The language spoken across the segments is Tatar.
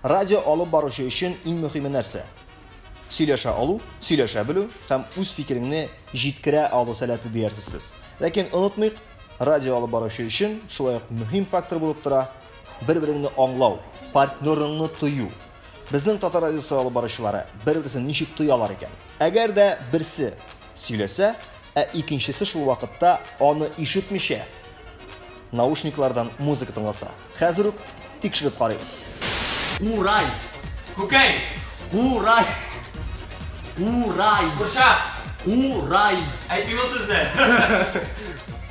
Радио алып баручы өчен иң мөһиме нәрсә? Сөйләшә алу, сөйләшә белү һәм үз фикереңне җиткерә алу сәләте диярсез сез. Ләкин онытмыйк, радио алып баручы өчен шулай ук мөһим фактор булып тора бер-береңне аңлау, партнерыңны тою. Безнең Татар радиосы алып баручылары бер-берсен ничек тоялар икән? Әгәр дә берсе сөйләсә, ә икенчесе шул вакытта аны ишетмичә, наушниклардан музыка тыңласа. Хәзер үк тикшереп карыйбыз. Курай. Күкәй. Курай. Курай. Курчак. Курай. Әйтмим ул сүзне.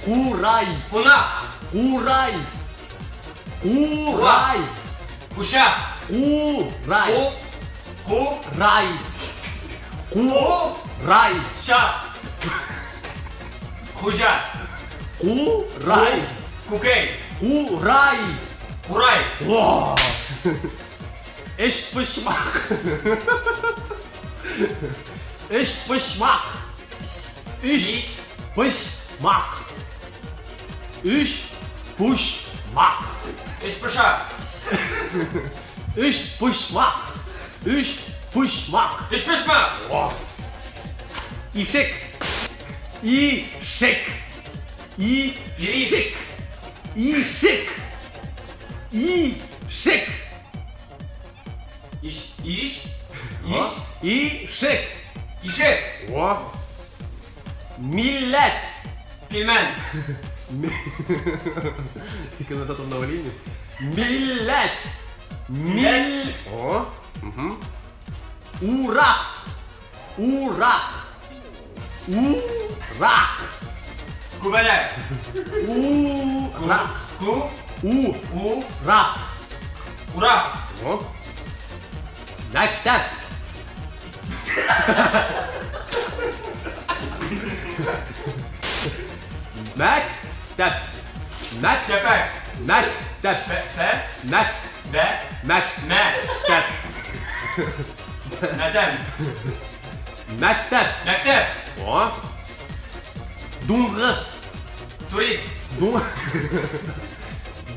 Курай. Кунак. Курай. Курай. Куча. Курай. Ку. Ку. Рай. Ку. Рай. Ча. Хуҗа. Курай. Күкәй. Курай. Курай. Во! Эш почмак. Эш почмак. Өч почмак. Өч почмак. Өч пышак. Өч почмак. Өч почмак. Өч почмак. Ишек. Ишек. Ишек. Ишек. Ишек. Иш. Иш. Иш. Ишек. Ишек. Во. Милләт. Пилмән. Ике назад обновление. Милләт. Мил. О. Угу. Урак. Урак. Урак. Күбәләк. Урак. Ку. У. У. Рак. Урак. О. Мәктәп. Мәктәп. Мәк. Чәпәк. Мәктәп. Пә. Пә. Мәк. Бә. Мәк. Мә. Тәп. Мәтәм. Мәктәп. Мәктәп. О. Дуңгыз. Турист. Ду...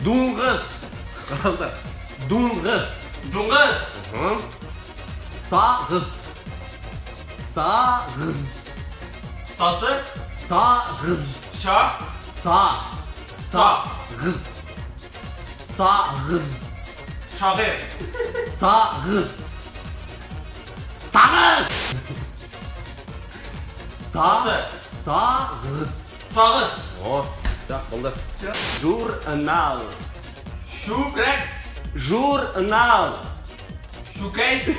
Дуңгыз. Каралды. Дуңгыз. Дуңгыз. Сагыз. Сагыз. Сасы. Сагыз. Ша. Са. Сагыз. Сагыз. Шагыйрь. Сагыз. Сагыз. Са. Сагыз. Сагыз. О, так, булды. Журнал. Чүпрәк. Журнал. Чүкәй.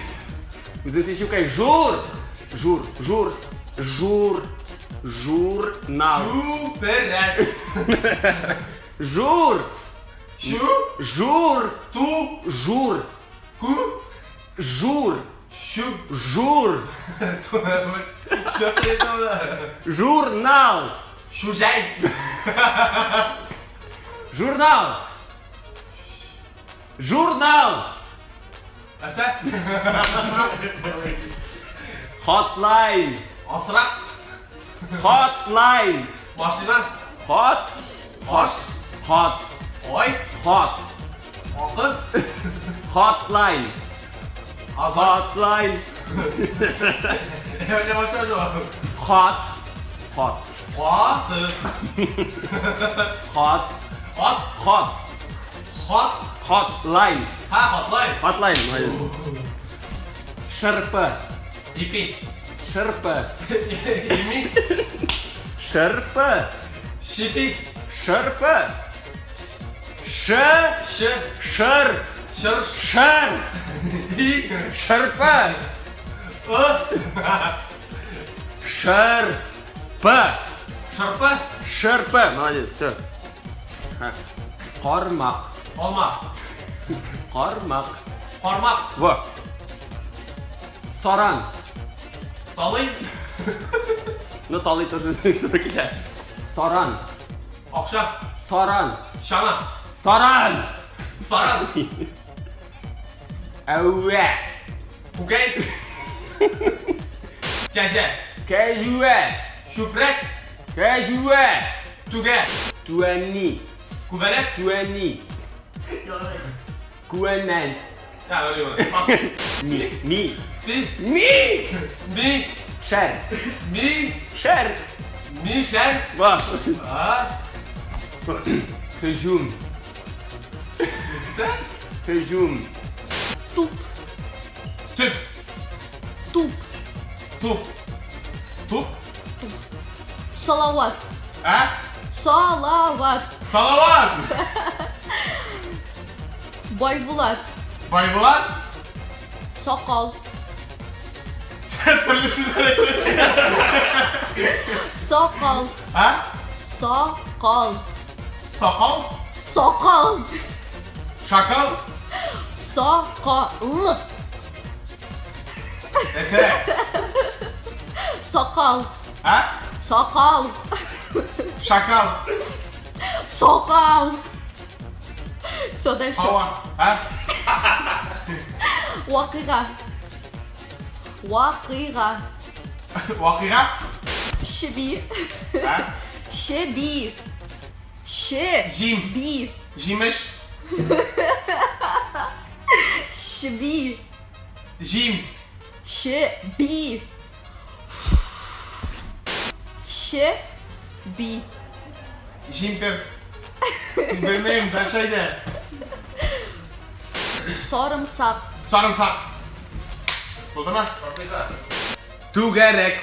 Үзең син чүкәй. Жур. Жур. Жур. Жур. Журнал. Чүпрәк. Жур. Чү. Жур. Ту. Жур. Ку. Жур. Чү. Жур. Журнал. Чүжәй. Журнал. Журнал. Нәрсә? Хотлайн. Асрак. Хотлайн. Машина. Хот. Аш. Хот. Ай. Хот. Акын. Хотлайн. Азат. Хотлайн. Әллә машина юк. Хот. Хот. Хаты. Хот. Ат. Хот. Хат. Хотлайн. Ха, хатлай. Хотлайн. Шырпы. Ипи. Шырпы. Ими. Шырпы. Шипи. Шырпы. Шы. Шы. Шыр. Шыр. Шыр. И. Шырпы. Ы. Шырпы. Шырпы. Шырпы. Молодец, все. Кармак. Алма. Кармак. Кармак. Во. Саран. Талый. Ну, талый тоже туры килә. Саран. Акча. Саран. Чана. Саран. Саран. Әүвә. Күкәй. Кәҗә. Кәҗүә. Чүпрәк. Кәҗүә. Түгә. Түәни. Күбәләк. Түәни. Күәнән. Ми. Ми. Ми. Ми. Ми. Шәр. Ми. Шәр. Ми шәр. Бар. Һөҗүм. Һөҗүм. Туп. Төп. Туп. Туп. Туп. Салават. Ә? Салават. Салават. Байбулат. Байбулат. Сакал. Төрле сүзләр әйтте. Сакал. Ә? Сакал. Сакал. Сакал. Шакал. Сакал. Нәрсә? Сакал. Ә? Сакал. Шакал. Сакал. Все, дальше. Һава. Ә? Вакыйга. Вакыйга. Вакыйга? Чеби. Ә? Чеби. Че. Җим. Би. Җимеш. Чеби. Җим. Чеби. Чеби. Җимпер. Белмим, дальше әйдә. Сарымсак. Сарымсак. Булдымы? Түгәрәк.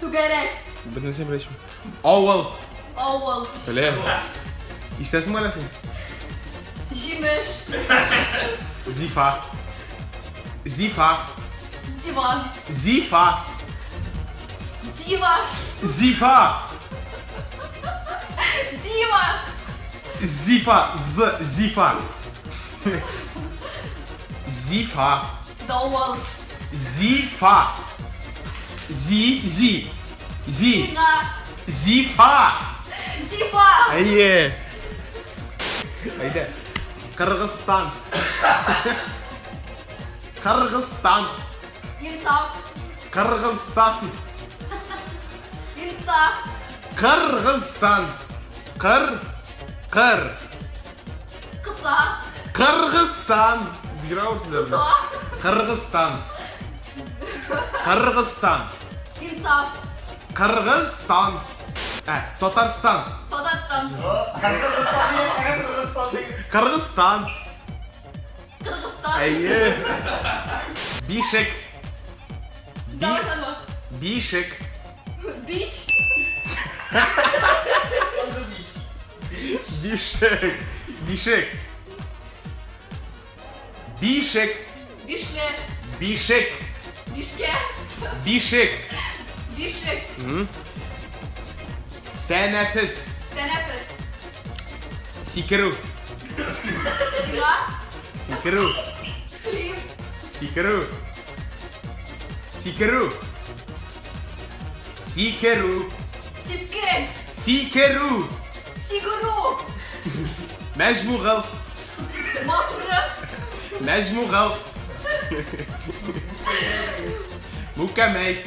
Түгәрәк. Бер нәрсә беләсең. Авыл. Авыл. Беләм. Ишетәсеңме әллә син? Җимеш. Зифа. Зифа. Диван. Зифа. Дива. Зифа. Дима. Зифа. З. Зифа. Зифа. Давыл. Зифа. Зи. Зи. Зи. Сиңа. Зифа. Зифа. Әйе. Әйдә. Кыргызстан. Кыргызстан. Инсаф. Кыргызстан. Инста. Кыргызстан. Кыр. Кыр. Кыса. Кыргызстан. Бигрәк авыр сүзләр. Та. Кыргызстан. Кыргызстан. Инсаф. Кыргызстан. Ә, Татарстан. Татарстан. Кыргызстан. Кыргызстан. Әйе. Бишек. Давай заново. Бишек. Бич. Бишек. Бишек. Бишек. Бишле. Бишек. Бишкә. Бишек. Бишек. Тәнәфес. Тәнәфес. Сикерү. Сиңа. Сикерү. Слив. Сикерү. Сикерү. Сикерү. Сипкел. Сикерү. Сигуру. Мәҗмугыл. Матуры. Мәҗмугыл. Мүкәмәй.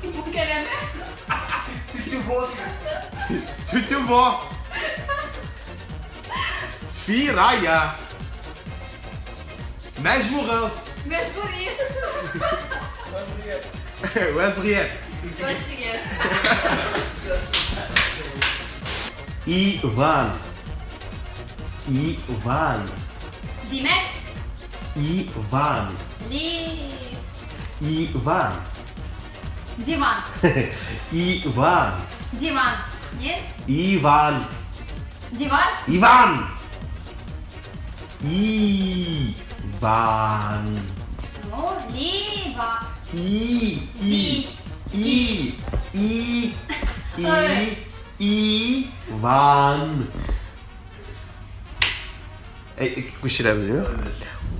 Мүкәләмә. Тютюво. Фирая. Мәҗмугыл. Мәҗбүри. Вәзгыять. Вәзгыять. Иван. Иван. Димәк, Иван. ли... Иван. Диван. Иван. Диван. Нет? Иван. Диван? Иван. Иван. Ну, либо. И. И. Зи. И. И. И. Ой. Иван. Күчерәбез, юк?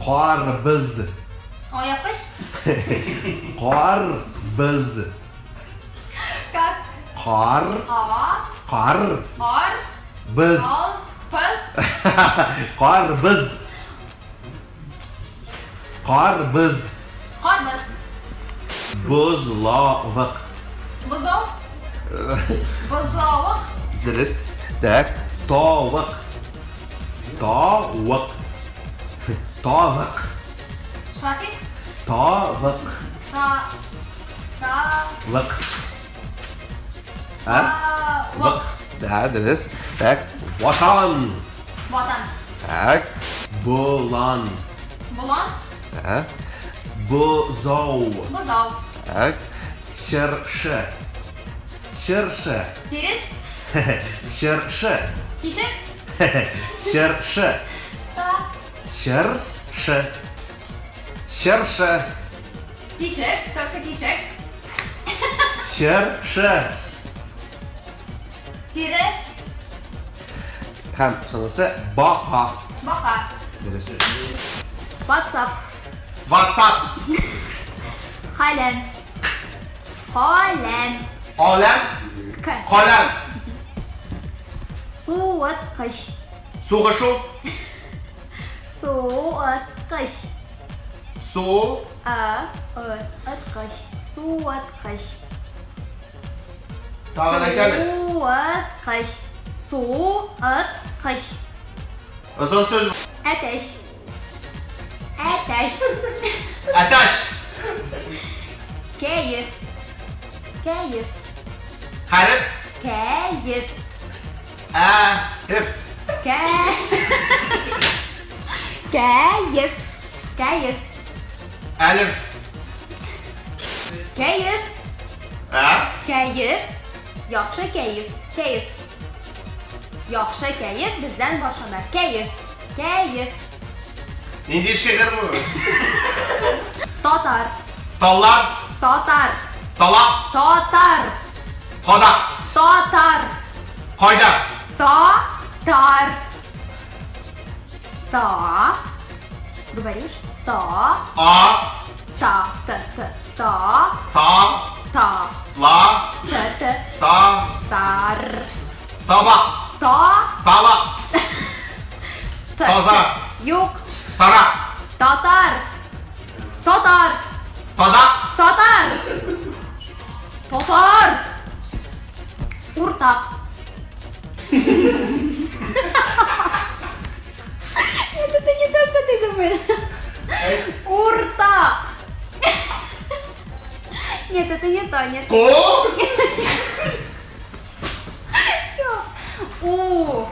Карбыз. Алъяпкыч? Карбыз. Как? Кар. А. Кар. Арс. Быз. Ал. Пыз. Карбыз. Карбыз. Карбыз. Бозлавык. Бозау. Бозлавык. Дөрес. Так. Тавык. Тавык. Тавык. Шафик. Тавык. Та. Та. Лык. А? Лык. Лык. Да, дөрес. Так. Ватан. Ватан. Так. Болан. Болан. Да. Бозау. Бозау. Так. Чыршы. Чыршы. Тирес. Чыршы. Тишек. Чыршы. Та. Чыршы. Чыршы. Тишек. Только тишек. Чыршы. Тире. Һәм соңгысы бака. Бака. Дөрес. WhatsApp. WhatsApp. Каләм. Каләм. Аләм. К. Каләм. Суыткыч. Сугышу. Суыткыч. Су. А, ы, ыткыч. Суыткыч. Тагын әйт әле. Суыткыч. Суыткыч. Озын сүз. Әтәч. Әтәч. Әтәч. Кәеф. Кәеф. Хәреф. Кәеф. Ә. Еф. Кә. Кәеф. Кәеф. Әлиф. Кәеф. Ә? Кәеф. Яхшы кәеф. Кәеф. Яхшы кәеф бездән башлана. Кәеф. Кәеф. Нинди шигырь бу? Татар. Таллар. Татар. Талак. Татар. Кадак. Татар. Кайда? Татар. Та. Говоришь? Та. А. Та. Т. Т. Та. Та. Та. Ла. Т. Т. Та. Тар. Табак. Та. Талак. Т. Таза. Юк. Тарак. Татар. Татар. Тадак. Татар. Татар. Уртак. Нет, это не то, что ты думаешь. Уртак. Нет, это не то, нет. Ку. У.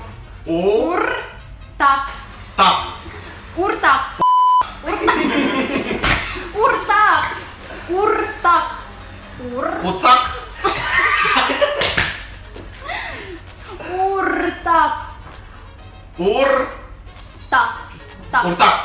У. Уртак. Так. Уртак. Уртак. Уртак. Ур. Куцак. Уртак. Ур. Так. Так. Уртак.